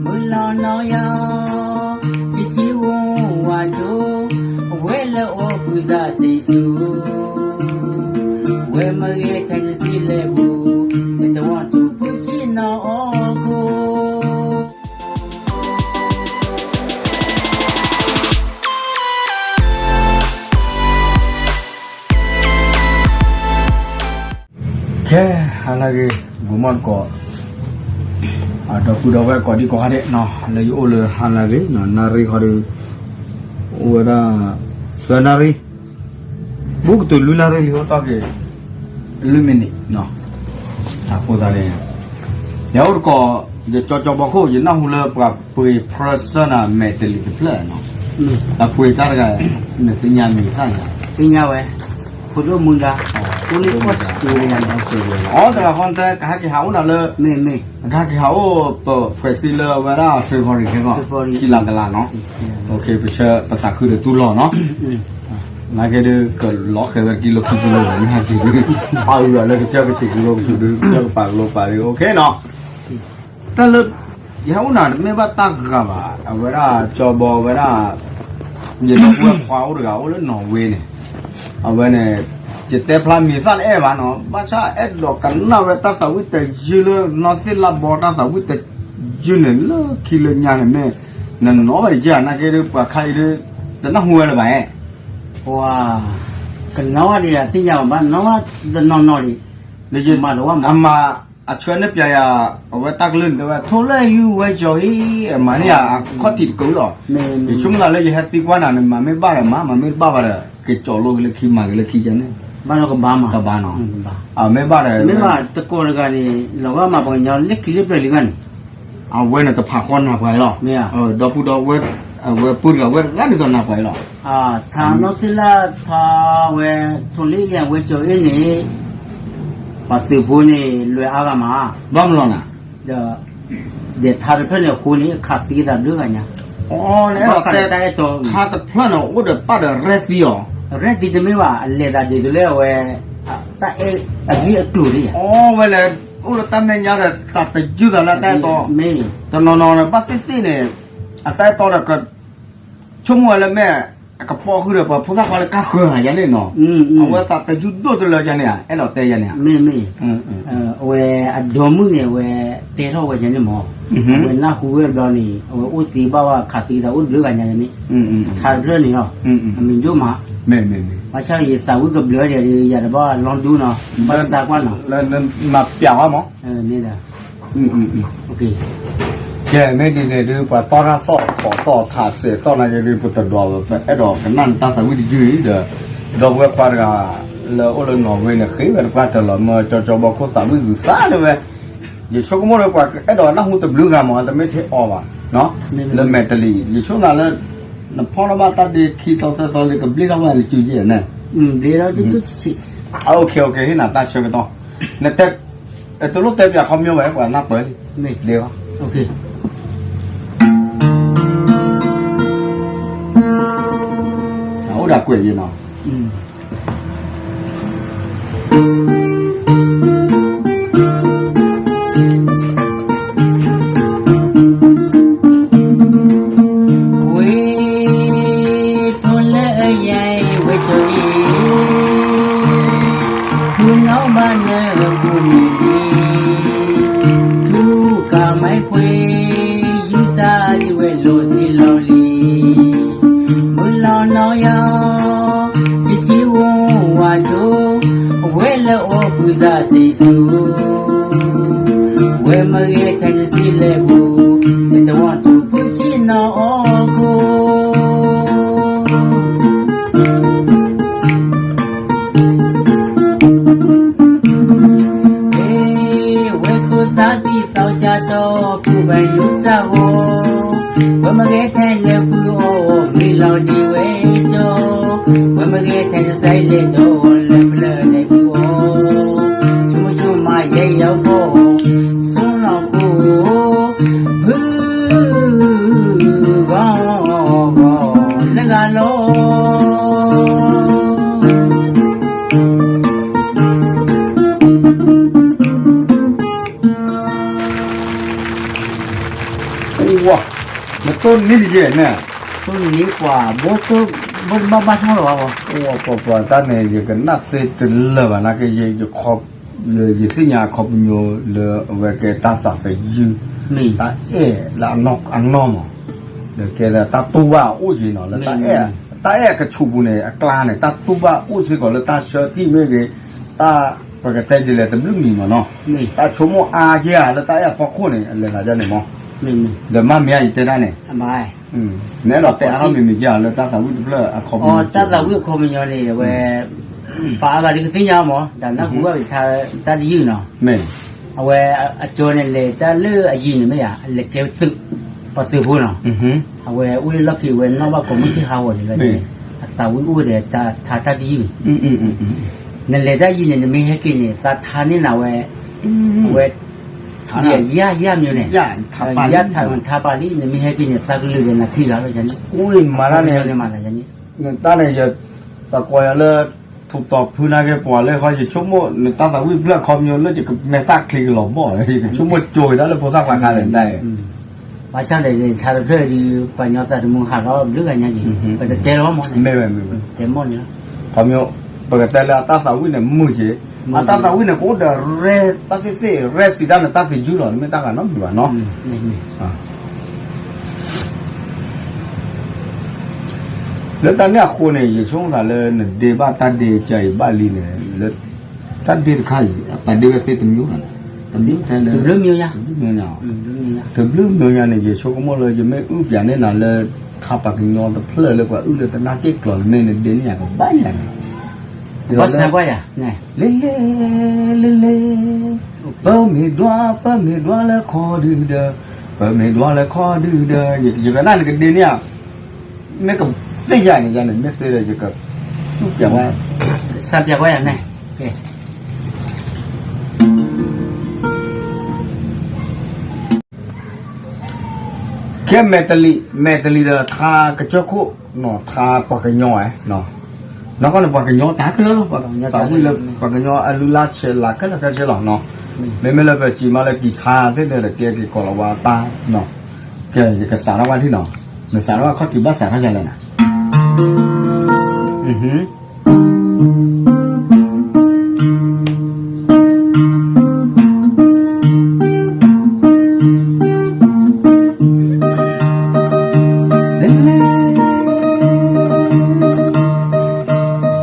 မုၢ်လီၤနီၢ်ယီၤ, ဆံးဆံးဝါဝါဒိၣ်, အဝဲလၢအီၣ်ပုၢ်သးစံးဆူ, ဝဲမ့ၢ်ဂဲၤထဲတစံးလဲၣ်ပူၤ, မ့ၢ်တဝီထူဖုဆံးနီၢ်အီၣ်ခိၣ် ခဲ ဟါလၢအဂ့ၤ ဂီၤမီၢ်တကိး ဒီပုၢ်ဒီဝဲၢ်ကိးဒံကိးဂၤဒဲးနီၤ လၢယအိၣ်လၢဟါလၢအဂ့ၤနီၤ နၣ်ရံၣ်ဃီဒီး အိၣ်ဝဲဒၣ် သၢနၣ်ရံၣ် ဘူးကတုၤလွံၢ်နၣ်ရံၣ်လံ အိၣ်တ့ၢ်က့ၤ လွံၢ်မံးနံးနီၤ အဃိသတးန့ၣ် ယအိၣ်တကိး ယကၠီကၠီဘီခိၣ် ယနၢ်ဟူလၢပှၤပှ့ၤ present န့ၣ် မဲာ်တလံၤတဖျၢၣ်နီၤ အပှ့ၤတၢ်တဂၤ နသ့ၣ်ညါမံၤတၢ်န့ၣ် သ့ၣ်ညါဝဲ ဖိဒိၣ်မုၢ်ဒါ အိၣ်လၢ Australia န့ၣ် အီ တဂၤဃီတဲ ကဟဲက့ၤဟးအိၣ်နၤလၢ မ့ၢ်မ့ၢ် ကဟဲက့ၤဟးအိၣ် ပဖှဲးစံလၢအဝဲဒၣ် February ခဲကီး February ခံလါတလါနီၤ ပဆၢပသးခုဒီးတူၢ်လိာ်နီၤ နာ်က့ဒုး ကလီၤဃဲၤဝဲတကံလိခံကံလိ မ့ၢ်ဟဲက့ၤဒုး ပာ်အုးအီၤလၢကစၢၢ်ကဆူးကလိကဆူးဒုး ကစၢၢ်ကပာ်ကလိပာ်ဒုး okay နီၤ တၢ်လၢ ယဟဲအိၣ်နၤတမ့ၢ်ဘၣ်တၢ်ဂၤဘၣ် အဝဲဒၣ်ကၠီဘီဝဲဒၣ် ယဒီပုၢ်ဝဲၢ်ခွါအိၣ်တဂၤအိၣ်လၢနီၣ်ဝ့န့ၣ် အဝဲန့ၣ် ယတဲဖျါမံၤသၣ်တအဲၣ်ဘၣ်နီၤ ဘၣ်ဆၣ်အဲၣ်ဒိးကနၣ်ဝဲတၢ်သးဝံၣ်တယုၢ်လၢ နီၢ်သ့ၣ်လၣ်ဘီ တၢ်သးဝံၣ်တယုၢ်န့ၣ် လၢခံလၢညါန့ၣ်မ့ၢ် နနီၣ်ဘၣ်ဒံးကဲ နာ်က့ဒုး ပှၤခါအံၤဒုး တနၢ်ဟူဝဲလၢၤဘၣ်ဧါ ပှၤ ကနီၣ်ဘၣ်ဒံး သ့ၣ်ညါဘၣ် နီၣ်ဘၣ် တနီၤနီၤဒံး မၤတဝါမး အမၤ အဆှၢန့ၢ်ပျဲယၤ အဝဲတၢ်ကလုၢ်န့ၣ်တဲဝဲ ထိၣ်လၢယူၢ်ဝဲကၠီအံၤ အမၤန့ၢ်ယၤအခီၣ်ထံးတကုာ်လီၤ ယဆိကမိၣ်သးလၢယဟဲသံကွၢ်နၤန့ၣ် မၤမ့ၢ်ဘၣ်ဒီးမၤ မၤမ့ၢ်တဘၣ်ဘၣ်ဒီး ကကၠီလိက့ၤလၢခံမၤက့ၤလၢခံကန့ၣ် ဘၣ်ဒီးကဘၣ်မး ကဘၣ်နီၤ မ့ၢ်ဘၣ်ဒီး မ့ၢ်ဘၣ်တကိးတဂၤန့ၣ် လီၤဂာ်မၤပှၤကညီလၢခံလၢပျၢၤလံဂာ်န့ၣ် အဝဲန့ၣ်တဖးဃီနၢ်ပှၤအံၤလီၤ ဒီပုၢ်ဒီဝဲၢ် အဝဲပုၢ်တဂၤဝဲတဂၤဒ်သိးနၢ်ပှၤအံၤလီၤ ထါနီၢ်သ့ၣ်လၣ်ထါဝဲ ထိၣ်လံၣ်လံၣ်ဝဲကၠီအ့ၣ်န့ၣ် ပှၤသုးဖိန့ၣ် လွဲၤအါဂၤမး ဘၣ်မနုၤလဲၣ် ဒီး ဒဲးထါတဖျၢၣ်န့ၣ်အဃိန့ၣ် ခးသံသးဘျုးဂၤညါ အီ နအဲၣ်ဒိးတဲ တၢ်အဲၣ်တီ ထါတဖျၢၣ်န့ၣ် အိၣ်ဒီးပၣ်ဒီးရဲၣ်သံအီၤ ရဲၣ်သံတမ့ၢ်ဘၣ် အလဲၤသးဒ်သိးလၢအဝဲ တၢ်အဲၣ်အဂ့ၢ်အကျိၤဒ်ယါ အီ ဝဲလဲၤ အိၣ်လၢတၢ်မဲာ်ညါဒီး သးသယုၢ်သးလၢတၢ်အဲၣ်တီ မ့ၢ် တနီၤနီၤန့ၣ် ဘၣ်သ့ၣ်သ့ၣ်န့ၣ် အတၢ်အဲၣ်တီဒီးက ဆိကမိၣ်ဝဲလၢမ့ၢ် အကပိာ်ဃုာ်ဒီးပှၤဖိသၣ်ခွါလၢကါဃၢၤဧါယါန့ၣ်နီၤ အဝဲသးသယုၢ်ဒိၣ်တလၢယါန့ၣ် အဲၣ်ဒိးတဲယါန့ၣ် မ့ၢ်မ့ၢ် အဝဲအဒီမုၢ်န့ၣ် အဝဲတဲထီၣ်ဝဲယါန့ၣ်မး အဝဲနၢ်ဟူဝဲဘျီန့ၣ် အဝဲအိၣ်သ့ဘၣ်ဝဲခးသံသးအိၣ်ဘျုးဂၤညါန့ၣ် ထါတဖျၢၣ်န့ၣ်လီၤ အမံၤဒိၣ်မး ဘၣ်ဆၣ်ယသးဝံၣ်ကဘျုးဒဲး ယၤတဘၣ်လီၤဒူနီၤ ဘၣ်သးကွၢ်နီၤ နပျးဝဲမး န့ၣ်ဒီး ကဲ မ့ၢ်ဒ်န့ၣ်ဒုး ပှၤတီတၢ်သီၣ် ပိာ်သီၣ်ထးစဲးသီၣ်နာ်က့ဒုး ပတဒွးဝဲ ပအဲၣ်ဒိးကနၣ်နတၢ်သးဝံၣ်တယုၢ်အံၤဒီး ဒီပုၢ်ဝဲၢ်ခွါတဂၤ လၢအိၣ်လၢနီၣ်ဝ့န့ၣ် ဃ့ဝဲတပှၢ်တၢၢ်လီၤ မၢကၠီကၠီဘီခိၣ်သးဝံၣ်ဂုၤသးန့ၣ်ဝဲ ယဆိကမိၣ်ဒီးပှၤအဲၣ်ဒိးနၢ်ဟူတဘျုးဂၤမး တမ့ၢ်ထဲအီၤဘၣ် လၢမဲာ်တလံၤ ယဆိကမိၣ်လၢ နဖီၣ်ထီၣ်ဘၣ်တၢ်ဒ့ခံသီသၢသီလံ ကဘျ့ထီၣ်ဘၣ်လံစုက့န့ၣ် ဘျ့ထီၣ်စုစုဆံးဆံး OK OK ဟ့ၣ်နၤတၢ်ဆၢကတီၢ် နတဲ တလိၣ်တဲပၠးခီပညီဘၣ် ပှၤနၢ်ပၢၢ်လံ မ့ၢ် ဒ့ အိၣ်ဒၣ်ကွဲးယံၤနီၤ ဝ့ၢ် ထိၣ်လၢအယဲၢ်ဝဲကၠီအ့ၣ် မုၢ်နီၢ်ဘၣ်နၢ်ပူၤန့ၣ်ဒံး ထူကၤမံခွ့ ယူၢ်တၢ်ဒံးဝဲလီၤတံၢ်လီၤလံ မုၢ်လီၤနီၢ်ယီၤ ဆံးဆံးဝါဝါဒိၣ် အဝဲလၢအီၣ်ပုၢ်သးစံးဆူ ဝဲမ့ၢ်ဂဲၤထဲတစံးလဲၣ်ပူၤ မ့ၢ်တဝီထူဖုဆံးနီၢ်အီၣ်ခိၣ် ဝဲမ့ၢ်ဂဲၤထဲလဲၤဖုအီၣ် မ့ၢ်လီၤဒံးဝဲကၠီ, ဝဲမ့ၢ်ဂဲၤထဲတစံးလဲၣ်ဒီး လဲၤဖျၢၣ်လဲၤဖုအီၣ်, ဆိကမိၣ်ဆိကမးယဲယီၤကီၢ်, ဆိလီၤခိၣ်, ဖုဂီၤဂီၤလၢဂၤလီၤ. ဝါ, နတိၢ်နံၤတယဲၢ်န့ၣ်, တိၢ်နံၤပှၤဘိ ဘိတဘၣ်ဘၣ်ထီၣ်လီၤဘၣ်, ပှၤပှၤတၢ်န့ၣ် ယကနၣ်သ့တလၢာ်ဘၣ်နာ်က့ ယ ယသ့ၣ်ညါအခီပညီလၢအဝဲကဲတၢ်သးသယုၢ်, တၢ်အဲၣ်လၢအနီၢ်မး, ဒီးကဲလၢတၢ်တူၢ်ဘၣ်အိၣ်က့ၤနီၤ လၢ တၢ်အဲၣ်အကဆူးပူၤန့ၣ် အကျါန့ၣ် တၢ်တူၢ်ဘၣ်အိၣ်စ့ၢ်ကီးလၢတၢ်ဆၢထံၣ်မ့ၢ်ဂ့ၤ, တၢ်ပကတဲဒ်လဲၣ်တဘျုးမံၤမးနီၤ, တၢ်ဆိကမိၣ်အါက့ၤဧါလၢတၢ်အဲၣ်အဖီခိၣ်န့ၣ် အလဲၤသးဒ်န့ၣ်မး, ဒီးမ့မ့ၢ်ယတဲဒၣ်န့ၣ်, နအဲၣ်ဒိးတဲအါထီၣ်မ့မ့ၢ်က့ၤဧါလၢတၢ်သးဝံၣ်တဖျၢၣ်အခီပညီ, တၢ်သးဝံၣ်အခီပညီန့ၣ် အဝဲ ပာ်အါဘၣ်ဒ်ကသ့ၣ်ညါမး တၢ်နၢ်ဟူဘၣ်ပတၢ်တယုၢ်နီၤ, အဝဲအကၠီန့ၣ်လဲၤတၢ်လၢအယံၤန့ၣ်မ့ၢ်ယါ အလဲၤကဲသုး, ပှၤသုးဖိနီၤ, အဝဲအိၣ်လၢလီၢ်ခံအဝဲနီၣ်ဘၣ်ကိးမုၢ်ဆ့ၣ်ဟးဂီၤန့ၣ်လီၤ, အသးဝံၣ်အိၣ်ဒီးတၢ်ထါတၢ်တယုၢ်န့ၣ်, နလဲၤတၢ်ယံၤန့ၣ် နမ့ၢ်ဟဲက့ၤန့ၣ် သးထါန့ၢ်နၤဝဲ, အဝဲ ယါယါမၠိန့ၣ်, ယါထါပာ်လံ နမ့ၢ်ဟဲက့ၤန့ၣ် သးကလုာ်ဒီးနၤခံဂၤလီၤ, မၤတၢ်န့ၣ်, တၢ်န့ၣ် ယသကိးယၤလၢ ထူးတီၤဖုနာ်က့ ပှၤလၢဃီ ယဆိကမိၣ်နတၢ်သးဝံၣ်ဖျၢၣ်အခီပညီလၢယကမဲာ်သၣ်ချံကလီၤဘီၣ်, ယကဆိကမိၣ်ကၠိက့ၤတၢ်လၢဖိသၣ်ခွါခါလဲၣ်တၢ်, ဘၣ်ဆၣ်ဒီးယဆါတဖျၢၣ်ဒီး ပှၤကညီသးတမုာ်ဟးလီၤဘျုးဂၤညါက့ၤ, ပတတဲလီၤမး, တဲမီၢ်န့ၣ်လီၤ, ပကတဲလၢအတၢ်သးဝံၣ်န့ၣ်မုာ်က့ၤ, အတၢ်သးဝံၣ်န့ၣ် ကအိၣ်ဒီးရဲၣ်တၢ်သ့ၣ်သ့ၣ် ရဲၣ်စံးတၢ်န့ၣ် တၢ်သယုၢ်လီၤ တမ့ၢ်တၢ်ဂၤနီတမံၤဘၣ်နီၤ လၢတၢ်န့ၣ်အဃိန့ၣ် ယဆိကမိၣ်သးလၢနဒ့ဘၣ်တၢ်ဒ့ကၢအံၤဘၣ်လံန့ၣ် လၢတၢ်ဒ့တခါအံၤ အပာ်ဒ့ဝဲသ့တမံၤလီၤ, တဘျုး, တဘျုးမံၤညါ, တဘျုးမံၤညါန့ၣ် ယဆိကမိၣ်လၢယမ့ၢ်အုၣ်ပၠးန့ၢ်နၤလၢ ခါပှၤကညီတဖျၢၣ်လၢပှၤအုၣ်လၢတၢ်နာ်က့ၣ်ကျီၤန့ၣ် မ့ၢ်နဒ့န့ၢ်ယၤကဘၣ်ယၤန့ၣ် လ့လ့, လ့လ့, ပမ့ၢ်ဒွး, ပမ့ၢ်ဒွးလၢခီဒုဒီး, ပမ့ၢ်ဒွးလၢခီဒုဒီး, ယကနၣ်နကဒ့န့ၢ်ဧါ, မ့ၢ်ကသ့ၣ်ညါန့ၣ် ယၤန့ၣ် မ့ၢ်သ့ဒီး ယကသူၣ်ပျးဝဲ, စၢ်ပျးဝဲယၤန့ၣ်, ကဲမဲာ်တလံၤ, မဲာ်တလံၤဒီးထါကစၢၢ်ခိၣ်, ထါပှၤကညီဝဲ, နီၢ်ကီၢ်န့ၣ် ပှၤကညီတၢ်ကလၢလီၤ, သးဝံၣ်လၢပှၤကညီအလုၢ်အလၢ်ဆဲးလၤခဲလၢာ်ခဲဆ့လီၤ, မ့မ့ၢ်လၢပစံးမးလၢကံၤထါသ့ၣ်ဒီး ကဲက့ၤကိးလီၤဝဲတၢ်, ကဲ ယကစးထီၣ်ဝဲဒၣ်နီၤ, နစးထီၣ်ဝဲခီၣ်ထံးဘၣ်စးထီၣ်ယၤလဲၣ်နၤ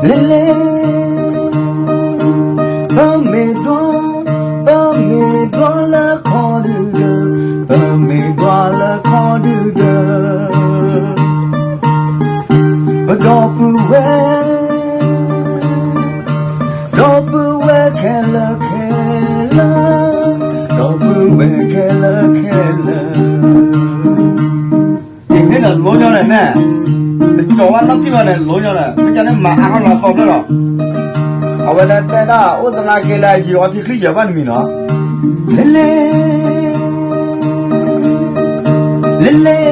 လ့လ့, ပမ့ၢ်ဒွး, ပမ့ၢ်ဒွးလၢခီဒုဒီး, ပမ့ၢ်ဒွးလၢခီဒုဒီး, ပဒီပုၢ်ဝဲၢ်, ဒီပုၢ်ဝဲၢ်ခဲလၢာ်ခဲလၢာ်, ဒီပုၢ်ဝဲၢ်ခဲလၢာ်ခဲလၢာ် ယမ့ၢ်ဒီးလိညီန့ၣ်န့ၣ်, တကၠီၤဝဲနီၢ်တံၢ်ဘၣ်န့ၣ် လိညီန့ၣ် မ့ၢ်ကန့ၣ်မၤအါထီၣ်လီၤဃီဖျၢၣ်လီၤ, အဝဲဒၣ်တဲဒၣ်အိၣ်သနာ်က့လၢယံၤအီထံချံယၢၤဘၣ်တမံၤနီၤ, လ့လ့, လ့လ့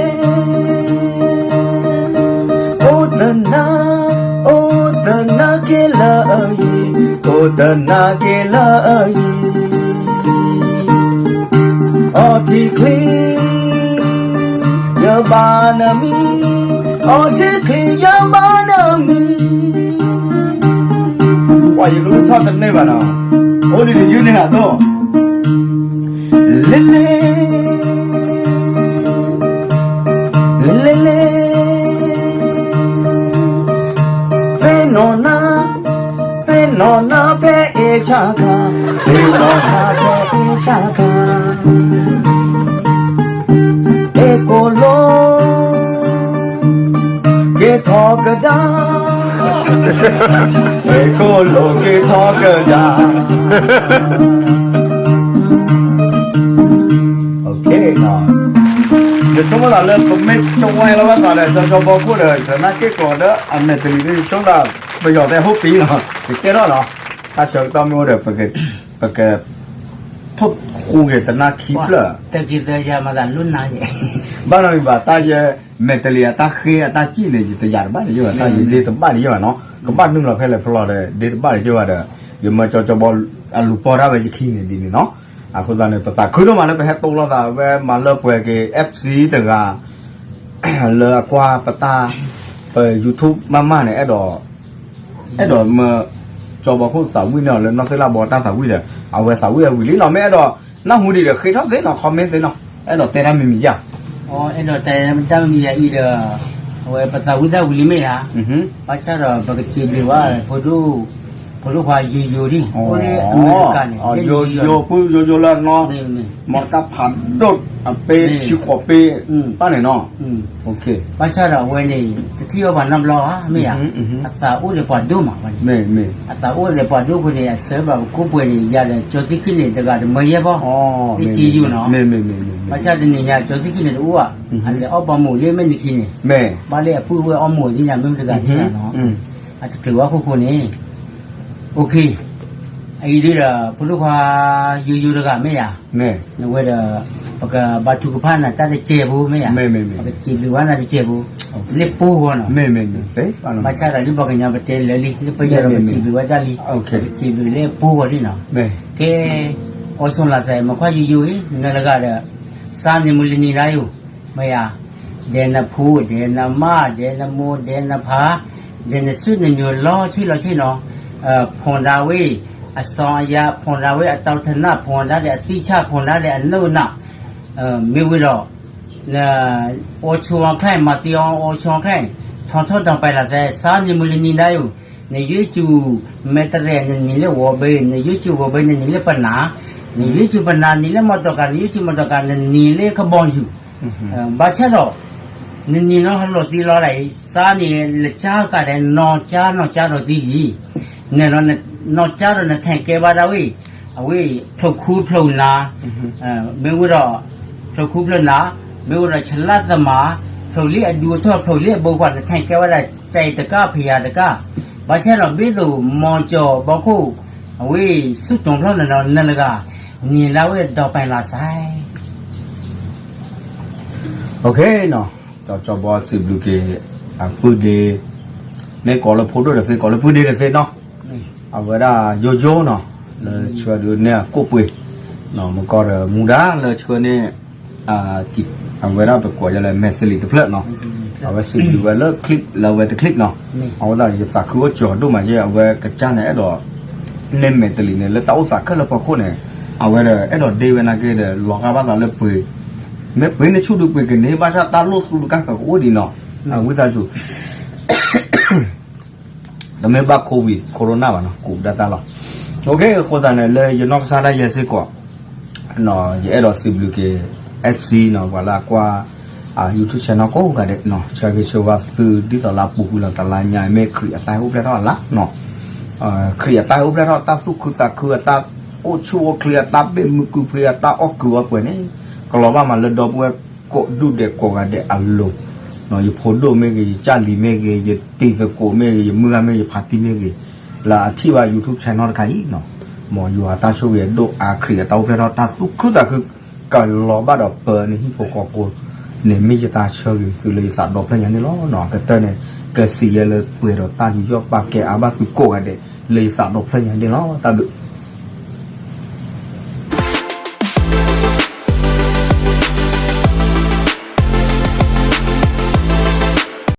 အိၣ်သနာ်, အိၣ်သနာ်က့လၢအယံၤ, အိၣ်သနာ်က့လၢအယံၤ, အီထံချံ ယဘၣ်နမံၤ, အီထံချံယဘၣ်နမံၤ, ပှၤယကလုၢ်ထီၣ်တန့ၢ်ဘၣ်နီၤ, အိၣ်ဒ်န့ၣ်ယုၢ်န့ၢ်နၤသိး လ့လ့, လ့လ့, သ့ၣ်နီၣ်နၤ, သ့ၣ်နီၣ်နၤဖဲအ့ၣ်ဆၣ်ခါ, သ့ၣ်နီၣ်နၤဖဲအ့ၣ်ဆၣ်ခါ, အဲၣ်ကိၣ်လိၤ က့ၤထီၣ်ကဒါ, အဲၣ်ကိၣ်လိၤက့ၤထီၣ်ကဒါ ယဆိကမိၣ်သးလၢပမ့ၢ်ကဝဲလီၤဘၣ်သးဒီး ကၠီကၠီဘီခိၣ်ဒီး သနာ်က့ၢ်ကျီၤဒီးအမဲာ်တလံၤ ယဆိကမိၣ်သး ပယီၤတဲဟိပံၤလီၤ ယကဲထီၣ်လီၤ တၢ်ဆၢကတီၢ်မ့ၢ်အိၣ်ဒီး ပက ထိၣ်ဃူက့ၤသနာ်ခံဖျၢၣ် ဘၣ်နီၢ်မံၤဘၣ် တၢ်ယဲ မဲာ်တလံၤအတၢ်ဃ့အတၢ်စံၣ်န့ၣ် ယတယာ်တဘၣ်န့ၣ်ယဘၣ် တၢ်ယဒ့တဘၣ်န့ၣ်ယဘၣ်နီၤ ကဘၣ်နုာ်လီၤဖဲလဲၣ်ဖဲလဲၣ်ဒီး ဒ့တဘၣ်န့ၣ်ယဘၣ်ဒီး ယမၢကၠီကၠီဘီ အလူၤပီၢ်တၢ်ဝဲယခံန့ၣ်ဒ်န့ၣ်နီၤ အဃိသတးန့ၣ် ပသးခုဒိၣ်မးလၢပဟဲတိလီၤသးဝဲမၤလၢပှဲၤက့ၤ F C တဂၤ လၢအကွၢ်ပတၢ် ပ YouTube မးမးန့ၣ် အဲၣ်ဒိး အဲၣ်ဒိးမၢ ကၠီဘီခိၣ်သးဝံၣ်န့ၢ်အီၤလၢနီၢ်သ့ၣ်လၣ်ဘီတၢ်သးဝံၣ်ဒီး အဝဲသးဝံၣ်အဝံၤလံလီၤ. မ့ၢ်အဲၣ်ဒိးနၢ်ဟူဒံးဒီး ဃ့ထီၣ်သ့နီၤ comment သ့နီၤ အဲၣ်ဒိးတဲတၢ်မံၤမံၤယါ အဲၣ်ဒိးတဲတၢ်မံၤမံၤယါအံၤဒီး အဝဲပသးဝံၣ်တၢ်ဝံၤလံမ့ၢ်ဧါ, ဘၣ်ဆၣ်ဒီးပကစံးဘျုးဘၣ် ဖိဒိၣ် ဖိဒိၣ်ခွါယိယိဒံး အိၣ်လၢအမဲရကၤန့ၣ် ယိယိဖိယိယိလၢနီၢ် မ့ၢ်တၢ်ဖးဒိၣ်အပ့ ဆံဃိးပ့ ဘၣ်န့ၣ်နီၤ ဘၣ်ဆၣ်ဒီးအဝဲန့ၣ် တထံၣ်အီၤဘၣ်နီတဘျီဧါ မ့ၢ်ဧါ, အသးအိၣ်ဒီးပှၤဒိၣ်မးဝဲန့ၣ်, အသးအိၣ်ဒီးပှၤဒိၣ်အဃိန့ၣ် အစၢဘၣ်ပကိးပှဲၤန့ၣ် ယၤဒီးကၠီသံခံန့ၣ် တဂၤတမၢယဲၢ်ဘီ, လၢကံယိနီၤ, ဘၣ်ဆၣ်တနံၤညါကၠီသံခံန့ၣ်တအိၣ်ဘၣ်, အလဲၤအီၣ်ပှၤမိၢ်လၢမဲာ်နခံန့ၣ်, ဘၣ်လၢအပုၢ်ဝဲၢ်အီၣ်မိၢ်သ့ၣ်ညါမ့ၢ်တဂၤန့ၣ်နီၤ, အတချုးဝဲခိၣ်ဃိန့ၣ် OK, အအံၤဒ်ဒီး ဖိဒိၣ်ခွါယိယိတဂၤမ့ၢ်ဧါ, နဝဲဒီး ပကဘါထုကဖၣ်နၤတၢ်တစဲးဖိမ့ၢ်ဧါ, ပကစံးဘျုးဘၣ်နၤတစဲးဖိ, လၢပူၤဃီနီၤ, ဘၣ်ဆၣ်ဒီးလၢပှၤကညီပတဲလၢာ်လံ လၢပယီၤဒီးပစံးဘျုးဝဲဒၣ်လံ, ပကစံးဘျုးလၢပူၤဃီဒ်နီၤ, ကဲ, အိၣ်ဆိးလၢ်စဲး မုၣ်ခွါယိယိအံၤ နၤတဂၤဒီး စါနံၤမုၢ်လံနံၤဒါယိၤ, မ့ၢ်ဧါ, ဒဲးနဖိ ဒဲးနမါ ဒဲးနမိၢ် ဒဲးနဖါ ဒဲးနဆွေနမျိုး လီၤဆ့လီၤဆ့နီၤ, ဖီၣ်ဒါဝဲ အစီအယါ ဖီၣ်ဒါဝဲအတၢ်အိၣ်ထနၢ် ဖီၣ်ဒါဒီးအသံၣ်ဆၣ် ဖီၣ်ဒါဒီးအနုာ်နၢ်, မ့ၢ်ဝံၤဒီး အိၣ်ဆိးအီၤခဲ မၤသံအီၤ အိၣ်ဆိးအီၤခဲ, ထီထီၣ်ဒီးပာ်လီၤစဲး စါနံၤမုၢ်လံနံၤဒါယိၤ, နယွ့စူၤ မဲတရဲၣ် နနံၤလၢဂီၤဘ့ နယွ့စူၤဂီၤဘ့ နနံၤလၢပနၢ်, နယွ့စူၤပနၢ် နံၤလၢမီတီကၤ နယွ့စူၤမီတီကၤ နနံၤလၢကဘီယူၤ, ဘၣ်ဆၣ်ဒီး နနံၤနီၢ်ဟးလီၤသံလီၤလၢအံၤ စါန့ၣ် လၢကၠါကးဒဲး နီၢ်ကၠါနီၢ်ကၠါဒီးသံလံ, န့ၣ်လီၤ နီၢ်ကၠါဒီးနထဲးကဲဘၣ်ဒၣ်ဝဲ, အဝဲ ဖျိးခူဖျိးနၢ်, မ့ၢ်ဝံၤဒီး ဖျိးခူဖျိးနၢ်, မ့ၢ်ဝံၤဒီး ဆလၣ်သမၢ်, ဖျိးလံအဒူအထီၣ် ဖျိးလံအဘိခွါ နထဲးကဲဝဲဒၣ် ကၠဲးတကး ဖယၤတကး, ဘၣ်ဆၣ်ဒီး ဘ့ၣ်သိး မီၤကၠီၤဘီခိၣ်, အဝဲ ဆူၣ်တီၤဖျီၣ်န့ၣ်ဒီး နၤတဂၤ နံၤလၢဝဲဒီးပာ်လီၤစဲး OK နီၤ, ကၠီဘီစံးဘျုးက့ၤ အပုၢ်ဒ့, မ့ၢ်ကိးလၢဖိဒိၣ်တသ့ ကိးလၢပုၢ်ဒ့တသ့နီၤ, အဝဲဒၣ်ယိယိနီၤ, လၢဆှၢဒုးနဲၣ်အကိၣ်ပှ့ၤ, မ့ၢ်ကီးဒီးမူဒါလၢဆှၢန့ၣ်, အဝဲဒၣ်ပကိးယၤလၢ မဲာ်စလံးတဖျၢၣ်နီၤ, အဝဲစံးဘျုးဝဲလၢ clip လၢအဝဲတ clip နီၤ, အဝဲဒၣ်ယသးခုအိၣ်ကၠီၤဒိၣ်မးယဲ အဝဲကစၢ်န့ၣ် အဲၣ်ဒိး န့ၢ်မဲာ်တလံၤန့ၣ် လၢတၢ်အိၣ်သးခဲလၢာ်ဖီခိၣ်န့ၣ်, အဝဲဒီးအဲၣ်ဒိးဒ့ဝဲနာ်က့ဒီး လီၤဂာ်ဘၣ်သးလၢပှ့ၤ, မ့ၢ်ပှ့ၤန့ၣ်ဆူၣ်ဒုးပှ့ၤကန့ၢ် ဘၣ်ဆၣ်တၢ်လိၣ်သူတကၢ်ကအိၣ်ဒံးနီၤ, ဝံသးစူၤ တမ့ၢ်ဘၣ် COVID corona ဘၣ်နီၤ ကူးဒၣ်တၢ်လီၤ, OK အဃိသတးန့ၣ် လၢယနီၢ်ကစၢ်ဒၣ်ယဲစ့ၢ်ကီး ယအဲၣ်ဒိးစံးဘျုးက့ၤ FC နီၤ ပှၤလၢအကွၢ် YouTube channel ကိးဂၤဒဲးနီၤ ဆၢဂ့ၤဆၢဝါသုဒ်သိးလၢအပူၤကွံာ်လီၤ တလါညါ မ့ၢ်ခရံာ်အတၢ်ဟဲအိၣ်ဖျဲၣ်ထီၣ်အလါနီၤ, ခရံာ်အတၢ်ဟဲအိၣ်ဖျဲၣ်ထီၣ် တၢ်သူၣ်ခုသးခု အတၢ်အိၣ်ဆူၣ်အိၣ်ချ့ အတၢ်ဘ့ၣ်မုာ်ကုၢ်ဖျ့ အတၢ်အီၣ်ကုၢ်အီပှဲၤန့ၣ် ကလီၤဘၣ်မးလၢဒီပုၢ်ဝဲၢ်ကိးဒူၣ်ဒဲးကိးဂၤဒဲးအလိၤ, ယဖိဒိၣ်မ့ၢ်ဂ့ၤ ယကၢ်လံၤမ့ၢ်ဂ့ၤ ယတံၤသကိးမ့ၢ်ဂ့ၤ ယမုၢ်ဂၤမ့ၢ်ဂ့ၤ ယဖါတံၢ်မ့ၢ်ဂ့ၤ လၢအထံၣ်ဘၣ် YouTube channel တခါအံၤနီၤ, မ်ယွၤအတၢ်ဆိၣ်ဂ့ၤအဒိၣ်အါ ခရံာ်အတၢ်အိၣ်ဖျဲၣ်ထီၣ် တၢ်သူၣ်ခုသးခု ကလီၤဘၣ်ဒီးပၢၤန့ၣ်ဟံၣ်ဖိဃီဖိန့ၣ် မ့ၢ်ယတၢ်ဆၢဂ့ၤသုလၢယသးဒီဖျၢၣ်ညါန့ၣ်လီၤ. ကတၢၢ်န့ၣ် ကစံးယဲလၢပှဲၤဒီးတၢ်ယူးယီၣ်ပာ်ကဲအါဘၣ်သုကိးဂၤဒဲး လၢယသးဒီဖျၢၣ်ညါန့ၣ်လီၤ. တၢ်ဘျုး